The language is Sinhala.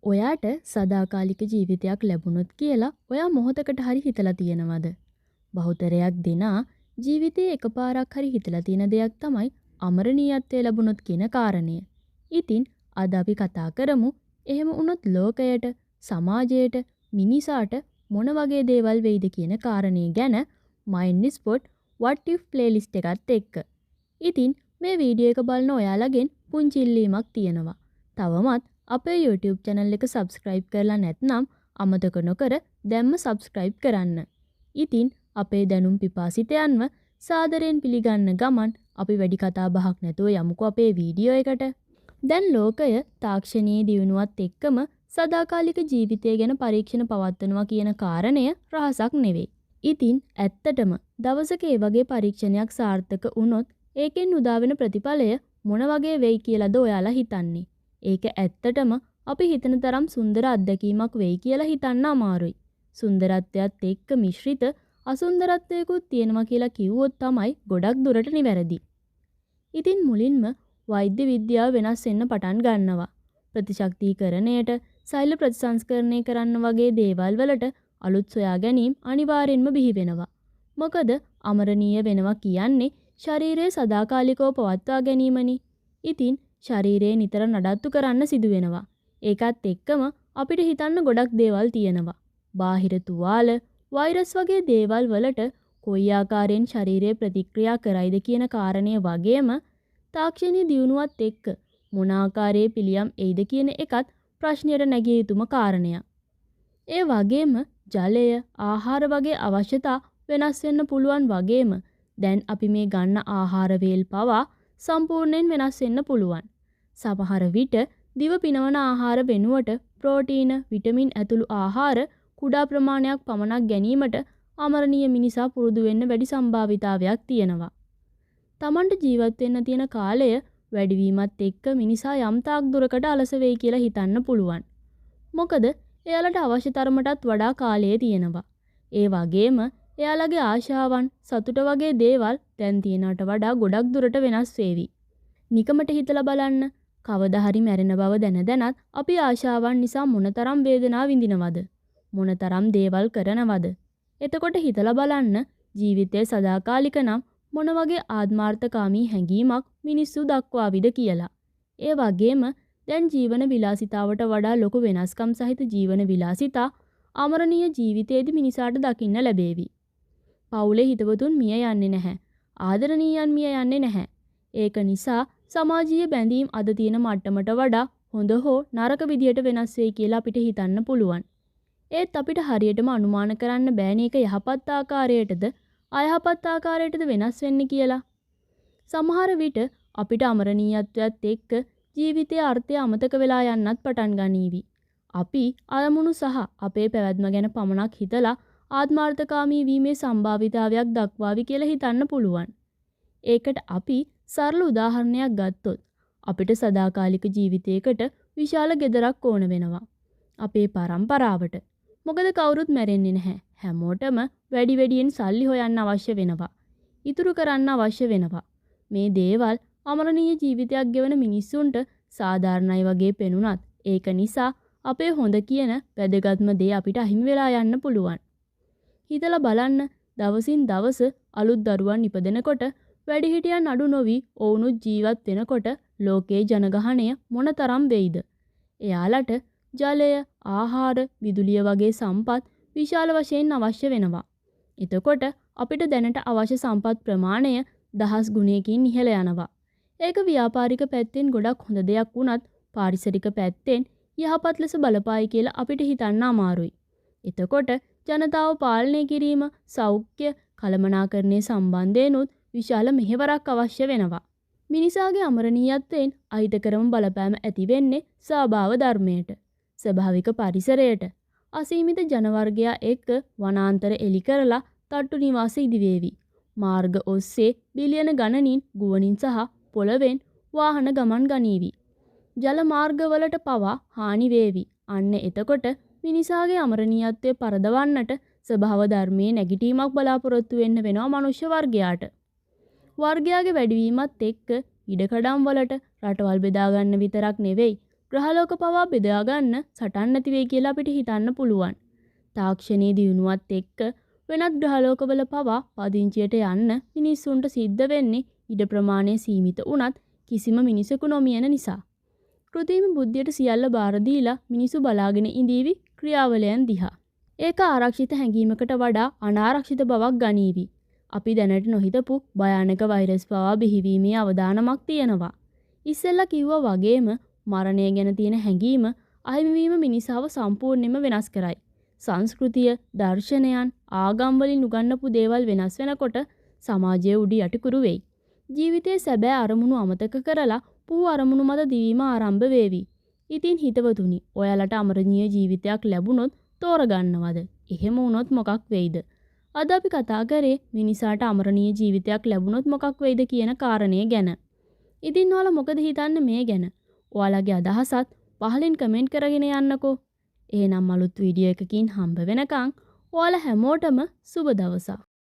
ඔයාට සදාකාලික ජීවිතයක් ලැබුණොත් කියලා ඔයා මොහොතකට හරි හිතලා තියෙනවද? බහුතරයක් දෙනා ජීවිතේ එකපාරක් හරි හිතලා තියෙන දෙයක් තමයි අමරණීයත්වය ලැබුණොත් කියන කාරණය. ඉතින් අද අපි කතා කරමු එහෙම වුණොත් ලෝකයට, සමාජයට, මිනිසාට මොන වගේ දේවල් වෙයිද කියන කාරණය ගැන Mind Spot What If playlist එකත් එක්ක. ඉතින් මේ වීඩියෝ එක බලන ඔයාලගෙන් පුංචි ඉල්ලීමක් තියෙනවා. තවමත් අපේ YouTube channel එක subscribe කරලා නැත්නම් අමතක නොකර දැන්ම subscribe කරන්න. ඉතින් අපේ දැනුම් පිපාසිතයන්ව සාදරයෙන් පිළිගන්න ගමන් අපි වැඩි කතා බහක් නැතුව යමුකෝ අපේ වීඩියෝ එකට. දැන් ලෝකය තාක්ෂණයේ දියුණුවත් එක්කම සදාකාලික ජීවිතය ගැන පරීක්ෂණ පවත්වනවා කියන කාරණය රහසක් නෙවෙයි. ඉතින් ඇත්තටම දවසක ඒ වගේ පරීක්ෂණයක් සාර්ථක වුණොත් ඒකෙන් උදා වෙන ප්‍රතිඵලය මොන වගේ වෙයි කියලාද ඔයාලා හිතන්නේ? ඒක ඇත්තටම අපි හිතන තරම් සුන්දර අත්දැකීමක් වෙයි කියලා හිතන්න අමාරුයි. සුන්දරත්වයත් එක්ක මිශ්‍රිත අසුන්දරත්වයකුත් තියෙනවා කියලා කිව්වොත් තමයි ගොඩක් දුරට නිවැරදි. ඉතින් මුලින්ම වෛද්‍ය විද්‍යාව වෙනස් වෙන්න පටන් ගන්නවා. ප්‍රතිශක්තිකරණයට, සෛල ප්‍රතිසංස්කරණය කරන්න වගේ දේවල් වලට අලුත් සොයා ගැනීම් අනිවාර්යෙන්ම බිහි වෙනවා. මොකද අමරණීය වෙනවා කියන්නේ ශරීරය සදාකාලිකව පවත්වා ගැනීමනේ. ඉතින් ශරීරය නිතර නඩත්තු කරන්න සිදු වෙනවා. ඒකත් එක්කම අපිට හිතන්න ගොඩක් දේවල් තියෙනවා. බාහිර තුවාල, වෛරස් වගේ දේවල් වලට කොයි ආකාරයෙන් ශරීරය ප්‍රතික්‍රියා කරයිද කියන කාරණය වගේම තාක්ෂණීය දියුණුවත් එක්ක මොන ආකාරයේ පිළියම් එයිද කියන එකත් ප්‍රශ්නයට නැගිය යුතුම කාරණයක්. ඒ වගේම ජලය, ආහාර වගේ අවශ්‍යතා වෙනස් වෙන්න පුළුවන් වගේම දැන් අපි මේ ගන්න ආහාර වේල් පවා සම්පූර්ණයෙන් වෙනස් වෙන්න පුළුවන්. සමහර විට දිව පිනවන ආහාර වෙනුවට ප්‍රෝටීන, විටමින් ඇතුළු ආහාර කුඩා ප්‍රමාණයක් පමණක් ගැනීමට අමරණීය මිනිසා පුරුදු වෙන්න වැඩි සම්භාවිතාවයක් තියෙනවා. තමන්ට ජීවත් වෙන්න තියෙන කාලය වැඩිවීමත් එක්ක මිනිසා යම් තාක් දුරකට අලස වෙයි කියලා හිතන්න පුළුවන්. මොකද එයාලට අවශ්‍ය තරමටත් වඩා කාලය තියෙනවා. ඒ වගේම එයාලගේ ආශාවන්, සතුට වගේ දේවල් දැන් තියෙනවට වඩා ගොඩක් දුරට වෙනස් වේවි. නිකමට හිතලා බලන්න, කවදා හරි මැරෙන බව දැන දැනත් අපි ආශාවන් නිසා මොනතරම් වේදනා විඳිනවද? මොනතරම් දේවල් කරනවද? එතකොට හිතලා බලන්න, ජීවිතය සදාකාලික නම් මොන වගේ ආත්මාර්ථකාමී හැඟීමක් මිනිස්සු දක්වාවිද කියලා. ඒ වගේම දැන් ජීවන විලාසිතාවට වඩා ලොකු වෙනස්කම් සහිත ජීවන විලාසිතා අමරණීය ජීවිතයේදී මිනිසාට දකින්න ලැබේවි. පවුලේ හිතවතුන් මිය යන්නේ නැහැ. ආදරණීයන් මිය යන්නේ නැහැ. ඒක නිසා සමාජීය බැඳීම් අද තියෙන මට්ටමට වඩා හොඳ හෝ නරක විදියට වෙනස් වෙයි කියලා අපිට හිතන්න පුළුවන්. ඒත් අපිට හරියටම අනුමාන කරන්න බෑනේ ඒක යහපත් ආකාරයටද අයහපත් ආකාරයටද වෙනස් වෙන්නේ කියලා. සමහර විට අපිට අමරණීයත්වයත් එක්ක ජීවිතයේ අර්ථය අමතක වෙලා යන්නත් පටන් ගනීවි. අපි අරමුණු සහ අපේ පැවැත්ම ගැන පමණක් හිතලා ආත්මාර්ථකාමී වීමේ සම්භාවිතාවයක් දක්වාවි කියලා හිතන්න පුළුවන්. ඒකට අපි සරල උදාහරණයක් ගත්තොත් අපිට සදාකාලික ජීවිතයකට විශාල ගෙදරක් ඕන වෙනවා. අපේ පරම්පරාවට. මොකද කවුරුත් මැරෙන්නේ නැහැ. හැමෝටම වැඩි වැඩියෙන් සල්ලි හොයන්න අවශ්‍ය වෙනවා. ඉතුරු කරන්න අවශ්‍ය වෙනවා. මේ දේවල් අමරණීය ජීවිතයක් ගෙවන මිනිස්සුන්ට සාධාරණයි වගේ පෙනුනත් ඒක නිසා අපේ හොඳ කියන වැදගත්ම දේ අපිට අහිමි වෙලා යන්න පුළුවන්. හිතලා බලන්න, දවසින් දවස අලුත් දරුවන් ඉපදෙනකොට වැඩිහිටියන් අඩු නොවි ඔවුනුත් ජීවත් වෙනකොට ලෝකයේ ජනගහනය මොනතරම් වෙයිද? එයාලට ජලය, ආහාර, විදුලිය වගේ සම්පත් විශාල වශයෙන් අවශ්‍ය වෙනවා. එතකොට අපිට දැනට අවශ්‍ය සම්පත් ප්‍රමාණය දහස් ගුණයකින් ඉහළ යනවා. ඒක ව්‍යාපාරික පැත්තෙන් ගොඩක් හොඳ දෙයක් වුණත් පාරිසරික පැත්තෙන් යහපත් ලෙස බලපායි කියලා අපිට හිතන්න අමාරුයි. එතකොට ජනතාව පාලනය කිරීම, සෞඛ්‍ය, කළමනාකරණය සම්බන්ධයෙනුත් විශාල මෙහෙවරක් අවශ්‍ය වෙනවා. මිනිසාගේ අමරණීයත්වයෙන් අහිතකරම බලපෑම ඇති වෙන්නේ ස්වභාව ධර්මයට, ස්වභාවික පරිසරයට. අසීමිත ජනවර්ගයා එක්ක වනාන්තර එලි කරලා තට්ටු නිවාස ඉදිවේවි. මාර්ග ඔස්සේ බිලියන ගණනින් ගුවනින් සහ පොළවෙන් වාහන ගමන් ගනීවි. ජල මාර්ගවලට පවා හානි වේවි. අන්න එතකොට මිනිසාගේ අමරණීයත්වය පරදවන්නට ස්වභාව ධර්මයේ නැගිටීමක් බලාපොරොත්තු වෙන්න වෙනවා මනුෂ්‍ය වර්ගයාට. වර්ගයාගේ වැඩිවීමත් එක්ක ඉඩකඩම් වලට රටවල් බෙදා ගන්න විතරක් නෙවෙයි, ග්‍රහලෝක පවා බෙදා ගන්න සටන් නැති වෙයි කියලා අපිට හිතන්න පුළුවන්. තාක්ෂණයේ දියුණුවත් එක්ක වෙනත් ග්‍රහලෝකවල පවා පදිංචියට යන්න මිනිස්සුන්ට සිද්ධ වෙන්නේ ඉඩ ප්‍රමාණය සීමිත වුණත් කිසිම මිනිසෙකු නොමියන නිසා. කෘතිම බුද්ධියට සියල්ල බාර දීලා මිනිස්සු බලාගෙන ඉඳීවි ක්‍රියාවලයන් දිහා. ඒක ආරක්ෂිත හැඟීමකට වඩා අනාරක්ෂිත බවක් ගනීවි. අපි දැනට නොහිතපු භයානක වෛරස් පවා බිහිවීමේ අවදානමක් තියෙනවා. ඉස්සෙල්ලා කිව්වා වගේම මරණය ගැන තියෙන හැඟීම අහිමිවීම මිනිසාව සම්පූර්ණයෙන්ම වෙනස් කරයි. සංස්කෘතිය, දර්ශනයන්, ආගම් වලින් උගන්වපු දේවල් වෙනස් වෙනකොට සමාජය උඩු යටිකුරු වෙයි. ජීවිතයේ සැබෑ අරමුණු අමතක කරලා පූ අරමුණු මත දිවීම ආරම්භ වේවි. ඉතින් හිතවතුනි, ඔයාලට අමරණීය ජීවිතයක් ලැබුණොත් තෝරගන්නවද? එහෙම වුණොත් මොකක් වෙයිද? අද අපි කතා කරේ මිනිසාට අමරණීය ජීවිතයක් ලැබුණොත් මොකක් වෙයිද කියන කාරණය ගැන. ඉතින් ඔයාලා මොකද හිතන්නේ මේ ගැන? ඔයාලගේ අදහසත් පහලින් කමෙන්ට් කරගෙන යන්නකෝ. එහෙනම් අලුත් වීඩියෝ එකකින් හම්බ වෙනකන් ඔයාලා හැමෝටම සුබ දවසක්.